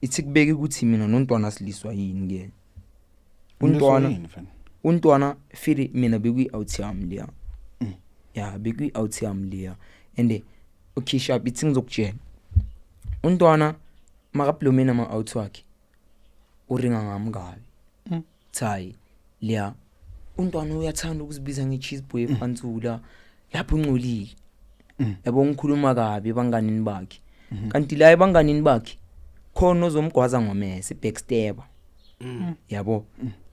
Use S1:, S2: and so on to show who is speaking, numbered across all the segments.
S1: Ithi kubeke ukuthi mina nontwana siliswa yini ke.
S2: Untwana
S1: Untwana
S2: yini mfana?
S1: Untwana feel mina bekuyi out yami leya. Ya, bekuyi out yami leya. And okay, sharp, ithi ngizokutshela. Untwana makablome nama out wakhe, uringa ngami kabi. Thayi leya, untwana uyathanda ukuzibiza nge-cheese boy epantsula lapho ungcolile. Yabo, ngikhuluma kabi ebanganini bakhe. Kanti la ebanganini bakhe khona ozomgwaza ngomese, backstabber. Yabo,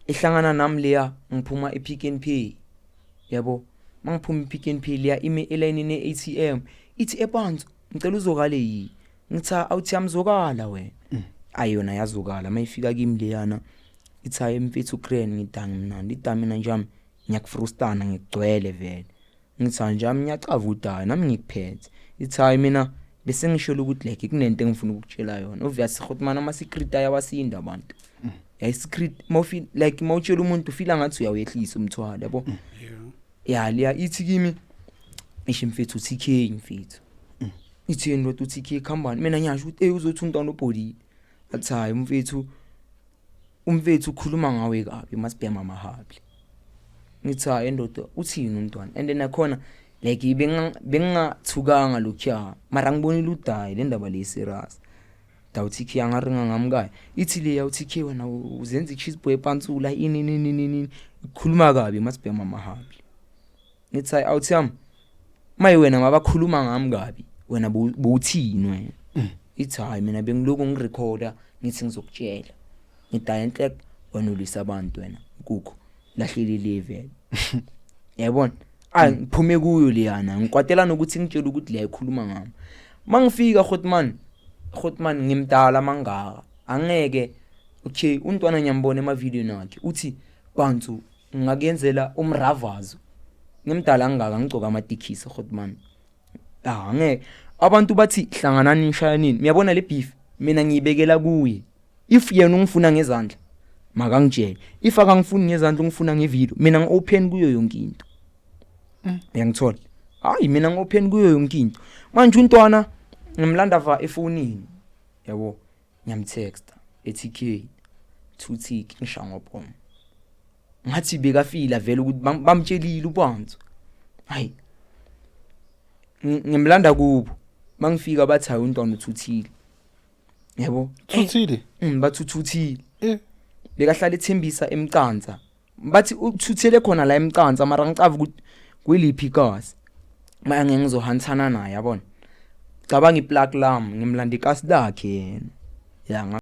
S1: ehlangana nami leya, ngiphuma ePick n Pay, yabo. Mangiphuma ePick n Pay leya, ime elayinini ye-ATM, ithi, "Epanzo, ngicela uzokale." Yi, ngithi, "Awuthi yamzokala wena." Ayona yazokala mayifika kimi leyana, ithi, "Hayi mfethu, grand." Ngidanga mnandi ida mina njami, ngiyakufrustana, ngigcwele vele. Ngithi, "Hayi njami, ngiyacava udayo nami ngikuphethe." Ithi, "Hayi, mina bese ngisholo ukuthi like kunento engifuna ukukutshela yona." Obvious ukuthi mana ama secret ayawasinda abantu. Ya, secret mawufeel like mawutshela umuntu, ufila ngathi uyawehlisa umthwalo, yabo. Ya, liya ithi kimi, "Isho mfethu, uTK mfethu." Ithi, "Ndoda, uTK khambani?" Mina ngiyasho ukuthi uzothi umntwana obhodile. Athi, "Hayi umfethu, umfethu ukhuluma ngawe kabi masibhema amahabli." Ngithi, "Hayi ndoda, uthini umntwana?" And nakhona like bengingathukanga lokhuya, mara ngibonile udayi le ndaba le serious da. UTK angaringa ngamkayo, ithi leya, "UTK wena uzenza i-cheese boy epantsula, ini ini ini ini, ikhuluma kabi masibhema amahabli." Ngithi, "Hayi awuthi yami, maye wena mabakhuluma ngami kabi wena bowuthini wena?" Ithi, "Hayi, mina bengiloku ngirekhoda, ngithi ngizokutshela." Ngidaya enhlek, wena ulwisa abantu wena, nkukhu lahleli le vele, yabona. Ayi, ngiphume kuyo leyana, ngikwatela nokuthi ngitshela ukuthi leya ikhuluma ngami. Mangifika, Hotman, Hotman, ngimdala mangaka, angeke. Okay, untwana ngiyambona emavidiyweni akhe, uthi, "Bantu, ngingakuyenzela umravazo." Ngimdala ngingaka, ngigcoka amatikisi, Hotman. Ah, angeke. Abantu bathi hlanganani, nishayanini. Ngiyabona le beef mina ngiyibekela kuye. If yena ungifuna ngezandla, makangitshele. If akangifuni ngezandla, ungifuna ngevideo, mina ngi-open kuyo yonke into. Uyangithola? Hayi, mina ngi-open kuyo yonke into. Manje untwana ngimlanda va efonini, yabo, ngiyamtexta eTK two tick, ngisha ngobhoma. Ngathi bekafila vele ukuthi bamtshelile ubantu. Hayi, ngimlanda kubo, mangifika bathi, "Hayi, umntwana uthuthile," yabo.
S2: Thuthile?
S1: Bathi uthuthile.
S2: Eh.
S1: Bekahlala ethembisa emcansa, bathi uthuthele khona la emcansa, mara ngicava ukuthi kweliphi ikasi. Manje ngeke ngizohanthana naye, yabona. Cabanga iplug lami, ngimlanda ikasi lakhe yena ya.